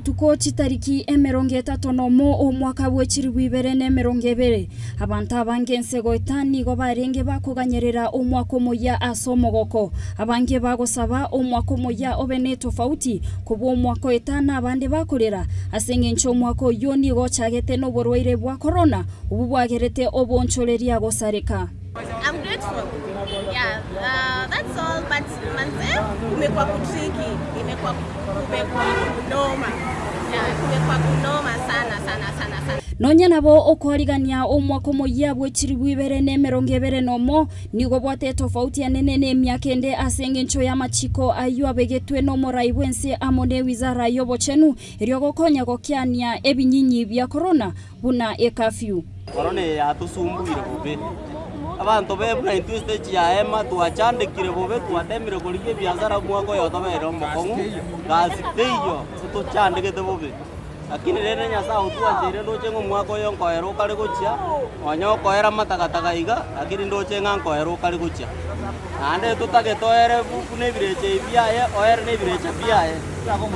botuko chitariki 31 omwaka bwe chilifu ibere na 20, abanto abange ense goeta nigo barenge bakoganyerera omwaka omoyia ase omogoko. Abange bagosaba omwaka omoyia obe netofauti kobua omwaka oeta na abande bakorera ase engencho omwaka oyio nigo ochagete noborwaire bwa korona obwo bwagerete oboonchoreria gosareka. I'm grateful yeah uh, that's all but manze kumekuwa kutricky imekuwa kumekuwa kunoma yeah kumekuwa kunoma sana sana sana sana. Nonya nabo okoarigania omwaka omoyia bwe chilifu ibere na 21 nigo obwate etofauti enene nemiaka ende ase engencho y'amachiko ayio abegetwe nomorai bw'ense amo newizara y'obochenu erio gokonya gokeania ebinyinyi bia korona buna ecurfew. Korona eye yatosumbuire bobe. Abanto be buna intwe estage ya Hema twachandekire bobe, twatemire korigia ebiasara omwaka oyo otobeire omokong'u, gasi teiyo, tochandegete bobe. Lakini rende Nyasaye otwancheire ndoche ng'a omwaka oyo nkoera okare gochia, nonya okoera amatakataka iga, lakini ndoche ng'a nkoera okare gochia. Naende totagete oere buna ebirecha ebi biaye, oere na ebirecha biaye,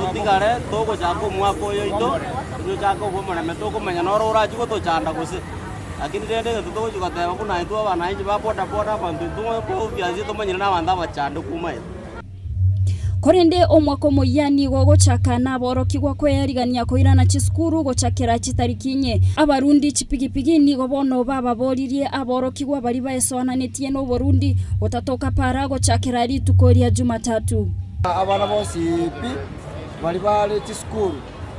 totigare togochaka omwaka oyo oito, tochake obwa omorembe tokomanya noro orachie gotochanda gose. Lakini rende egento togochia goteba buna intwe abananchi ba boda boda abanto intwe obviously tomanyire na abanto abachandeku omanyete. Korende omwaka omoyia nigo ogochaka naborokigwa kweyarigania koirana chisukuru gochakera chitariki inye. Abarundi chipigipigi nigo bono bababoririe aborokigwa baria baesoananetie noborundi gotatoka para gochakera rituko ria Jumatatu. Abana bonsi pi baria bare chisukuru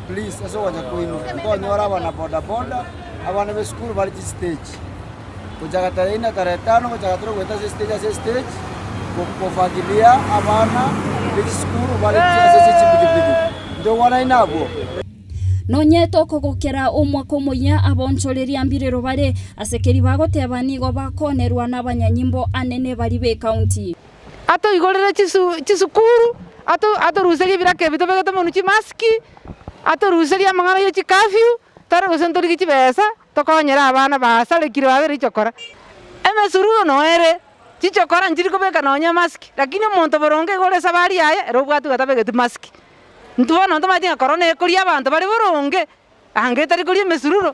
please ase ogocha kwaino ntonyore abana boda boda abana be esukuru bare chistage. Gochaka tarehe ine tarehe tano gochaka tore goeta ase estage ase estage kofagilia abana be chisukuru bare ase chipigipigi. Ntogwanaine abwo. Nonye tokogokera omwaka omoyia abaonchoreria mbirero bare ase keri bagoteba nigo bakonerwa nabanyanyimbo anene baria b'ecounty. Atoigorere chisukuru, atoruserie ebiraka ebi tobegete monwe chimaski, atoruserie amang'ana ye chicurfew, tore gose ntorigie chibesa tokonyere abana basarekire babere richokora. Emesururu noere, chichokora nchiri kobeka nonya emaski, lakini omonto boronge igo ore esabari yaye ere obwate igo atabegeti maski. Intwe bono ntomanyeti ng'a korona ekoria abanto bare boronge, ange etari koria emesururu,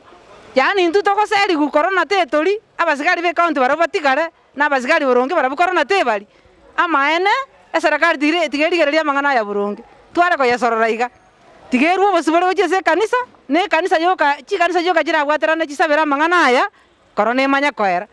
yaani intwe togoserigwa korona tetori, abasigari be ecounty barabwo batigare, na abasigari boronge barabwo korona tebari. Amaene, eserekari tiga tiga erigererie amang'ana aya boronge, tware koyesorora iga. Tiga erwe obosibore gochia ase ekanisa, na ekanisa yoka chikanisa chioka chirabwaterane chisabere amang'ana aya, korona emanye koera.